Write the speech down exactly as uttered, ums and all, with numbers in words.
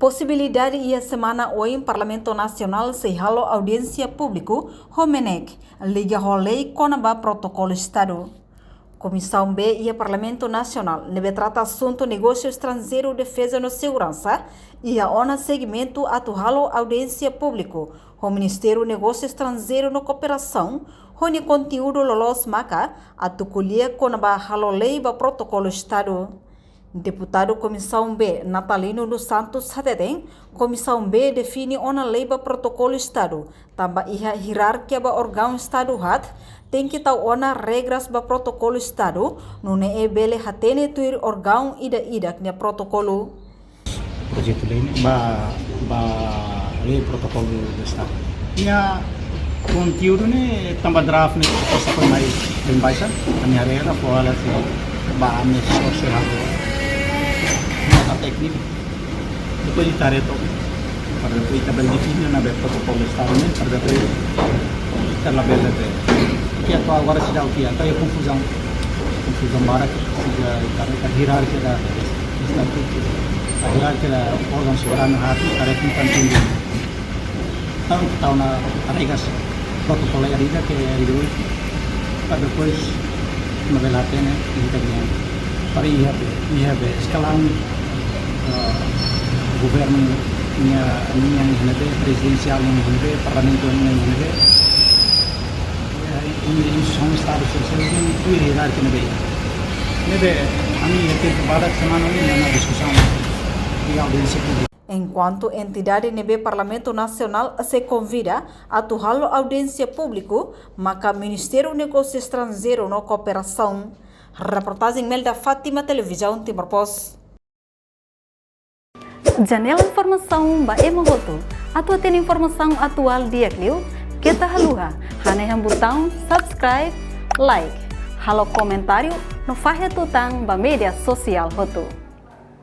Posibilidade iha semana oin Parlamentu Nasionál sei halo audiénsia públiku ho MNEK, liga ho lei kona-ba protokolu Estadu. Komisaun B iha Parlamentu Nasionál ne'ebé trata asuntu negósiu estranjeiru, defeza no seguransa iha ona segmentu atu halo audiénsia públiku ho Ministériu Negósiu Estranjeiru no Kooperasaun, ho nia konteúdu loloos maka atu ko'alia kona-ba halo lei ba protokolu Estadu. Deputadu Komisaun B, Natalino dos Santos, hateten, Komisaun B define ona lei ba protokolu Estadu, tanba iha hierarkia ba órgaun Estadu haat, tenke tau ona regras ba protokolu Estadu, nune'e bele hatene tuir órgaun ida-idak nia protokolu. Projetu lei ne'e ba, ba lei protokolu Estadu. Nia konteúdu ne'e tanba draft ne'e proposta foin mai ba embaixada, ami haree, fó hela sei ba ami sosiál, nota tékniku. Depois ita haree took, para depois ita bele define ona be protokolu Estadu ne'e, para depois ita labele be. Ke atu agora seidauk, ita iha konfuzaun. Konfuzaun barak, sehingga ita haree hierarkia da Estadu, hierarkia da órgaun soberanu haat, ita haree ke penting. Entaun, tau ona regras protokolu ida ke ida, para depois, na verdade, ne'e, ita bele, para iha be, iha be eskaun, eh, governu nian, nian iha ne'ebé, prezidensiál nian iha ne'ebé, parlamentu nian iha ne'ebé. Eh, i, i são Estadu sosiál, i hierarkia ne'ebé. Ne'ebé, ami iha tempu badak semana oin iha ona diskusaun iha audiénsia públika. Enkuantu entidade ne'ebé Parlamentu Nasionál sei konvida atu halo audiénsia públiku maka Ministériu Negósiu Estranjeiru no Kooperasaun. Reportajen Melda Fátima, Televizaun Timor Post. Janela informasaun ba ema hotu. Atu hatene informasaun atuál di'ak liu, keta haluha hanehan butaun subscribe, like, halo komentáriu no fahe tutan ba média sosiál hotu.